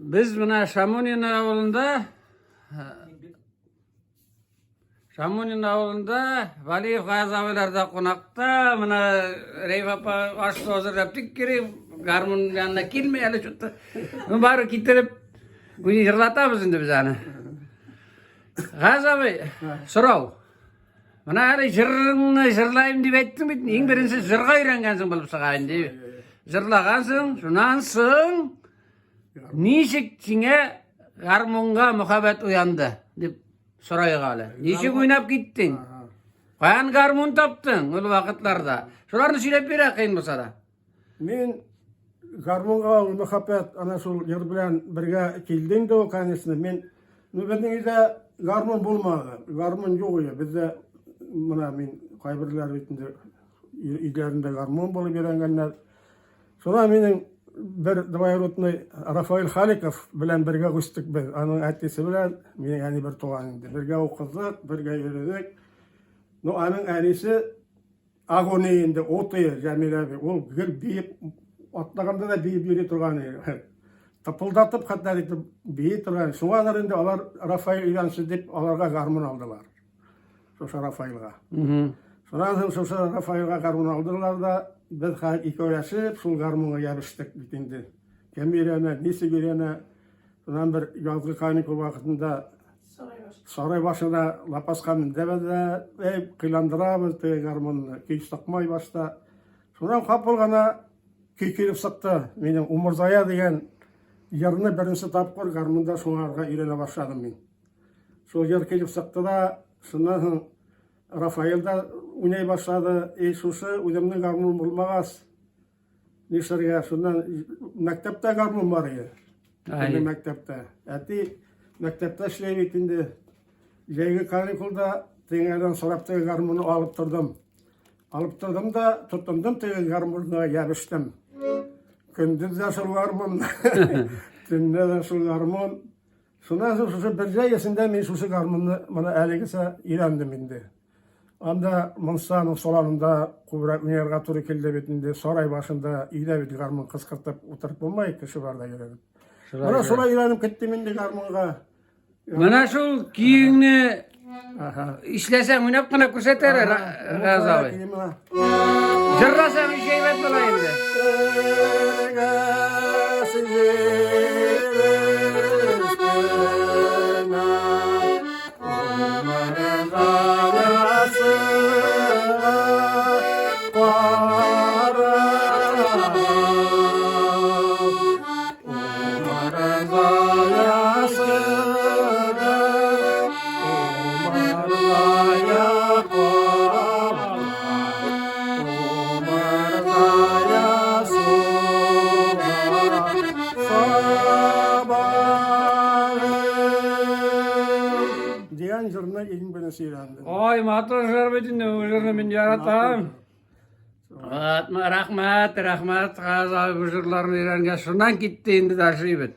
Без менә Шамонин авылында Шамонин авылында Валиев Гаяз абыйларда кунакта. Менә Рәйф апа аш әзерләп тик йөри, гармун янына килми әле что-то. Ну, бары китереп, үзе җырлатабыз инде без аны. Гаяз абый, сорау. Менә әле җырыңны җырлайым дип әйттең бит, иң беренче җырга өйрәнгәнсең булып чыга инде. Җырлагансың, шуннан соң ничек сиңа гармунга мөхәббәт уянды дип сорайык әле. Ничек уйнап киттең? Каян гармун таптың ул вакытларда? Шуларны сөйләп бирә кыен булса да. Мин гармунга ул мөхәббәт ана шул җыр белән бергә килде инде ул, конечно. Мин, ну, безнең өйдә гармун булмады. Гармун юк иде. Бездә менә мин кайберләр бит инде өйләрендә гармун булып өйрәнгәннәр. Шуңа минем бер двоюродный Рафаэль Халиков белән бергә үстек без. Аның әтисе белән минем әни бер туган инде. Бергә укыдык, бергә йөрдек. Ну, аның әнисе Агуны инде уты Җәмил әби, ул гел биеп, атлаганда да биеп йөри торган иде. Тыпылдатып хәтта итеп бии торган. Шуңадыр инде алар Рафаэль өйләнсен дип аларга гармун алдылар. Шушы Рафаэльга. Шуннан соң шушы Рафаэльга гармун алдылар да, без хәзер икәүләшеп шул гармунга ябыштык бит инде. Кем өйрәнә, ничек өйрәнә. Шуннан бер язгы каникул вакытында Сарай башына лапаска мендәбез дә, әй, кыйландырабыз теге гармунны, көй чыкмай башта. Шуннан капыл гына көй килеп чыкты. Минем Умырзая дигән җырны беренче тапкыр гармунда шуңарга өйрәнә башладым мин. Шул җыр килеп чыкты да, шуннан соң Рафаэль дә уйный башлады. И шушы үземнең гармун булмагач, Нишләргә? Шуннан мәктәптә гармун бар иде. Безнең мәктәптә. Әти мәктәптә эшләй бит инде. Җәйге каникулда тегеңәрдән сорап теге гармунны алып тордым. Алып тордым да, тотындым теге гармунга ябыштым. Көндез дә шул гармун, төнлә дә шул гармун. Шуннан соң шушы бер җәй эчендә мин шушы гармунны моны әлегечә өйрәндем инде. Анда Мунсаның салонында күбрәк уйнарга туры килде бит инде. Сарай башында өйдә бит гармун кычкыртып утырып булмый, кеше барда өйрәнеп. Менә шулай өйрәнеп киттем инде гармунга. Менә шул көеңне ишләсәң, уйнап кына күрсәтә әле, Газ абый. Җырласаң, иш әйбәт була инде. Дигән җырны иң беренче өйрәндем. Ой, матур җыр бит инде, бу җырны мин яратам. Рәхмәт, рәхмәт, Газа бу җырларны өйрәнгән. Шуннан китте инде дальше бит.